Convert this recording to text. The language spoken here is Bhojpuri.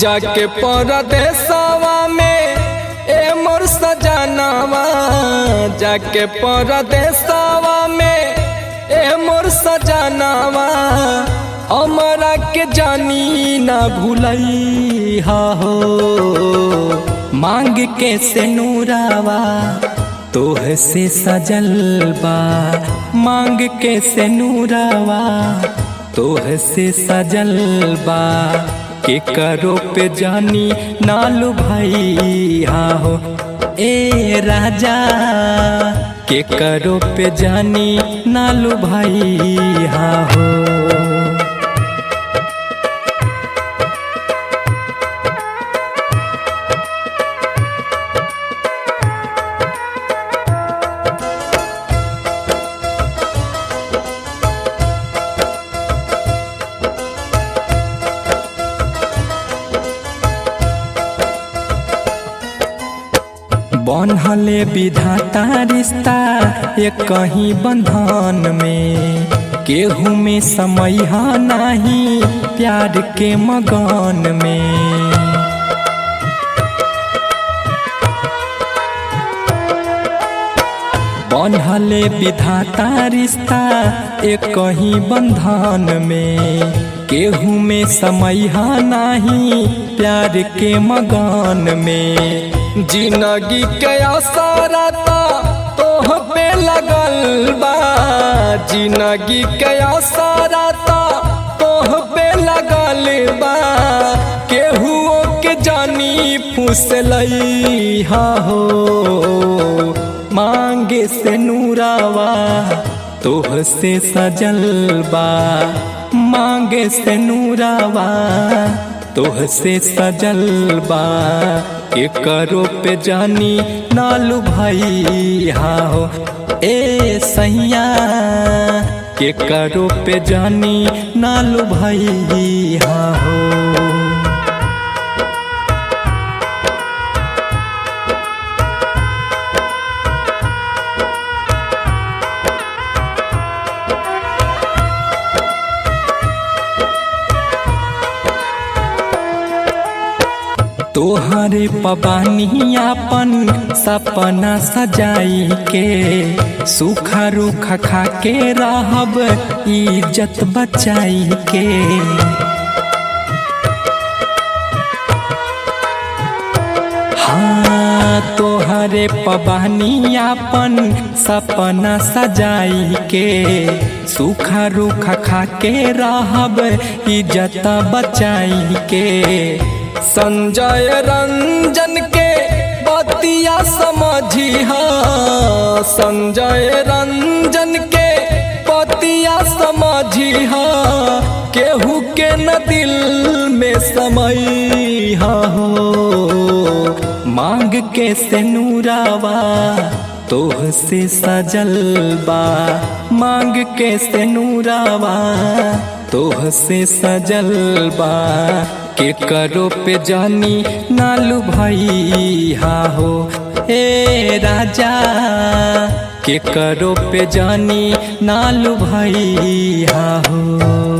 जाके परदेसवा में ए मोर सजनवा, जाके परदेसवा में ए मोर सजनवा, हमरा के जानी ना भूलई हो। मांग के से नूरावा तोह से सजल बा, मांग के से नूरावा तोह से सजल बा, के करो पे जानी नालू भाई हो। ए राजा के करो पे जानी नालू भाई हो। बनहले विधाता रिश्ता ये कहीं बंधन में, केहू में समय नहीं प्यार के मगन में। बनहले विधाता रिश्ता एक कहीं बंधन में, केहू में समय नहीं प्यार के मगन में। जिंदगी के आसारा तोह पे लगल बा, जिंदगी के आसारा तोह पे लगल बा, केहू के जानी फुसलई हो। मांगे से नूरावा तोह से सजल बा, मांगे से नूरावा तोह से सजल बा, के करो पे जानी नालू भाई हो। ए सैया के करो पे जानी नालू भाई हो। तोहरे पबानी अपन सपना सजाई के, सूखा रूखा खा के रहब इज्जत बचाई के। हाँ तोहरे पबानी अपन सपना सजाई के, सूखा रूखा खा के रहब इज्जत बचाई के। संजय रंजन के बतिया समझी, संजय रंजन के बतिया समझी, केहू के न दिल में समय हो। मांग के से नूरावा तोह से सजल बा, मांग के से नूरावा तोह से सजल बा, के करो पे जानी नालू भाई हो। ए राजा के करो पे जानी नालू भाई हो।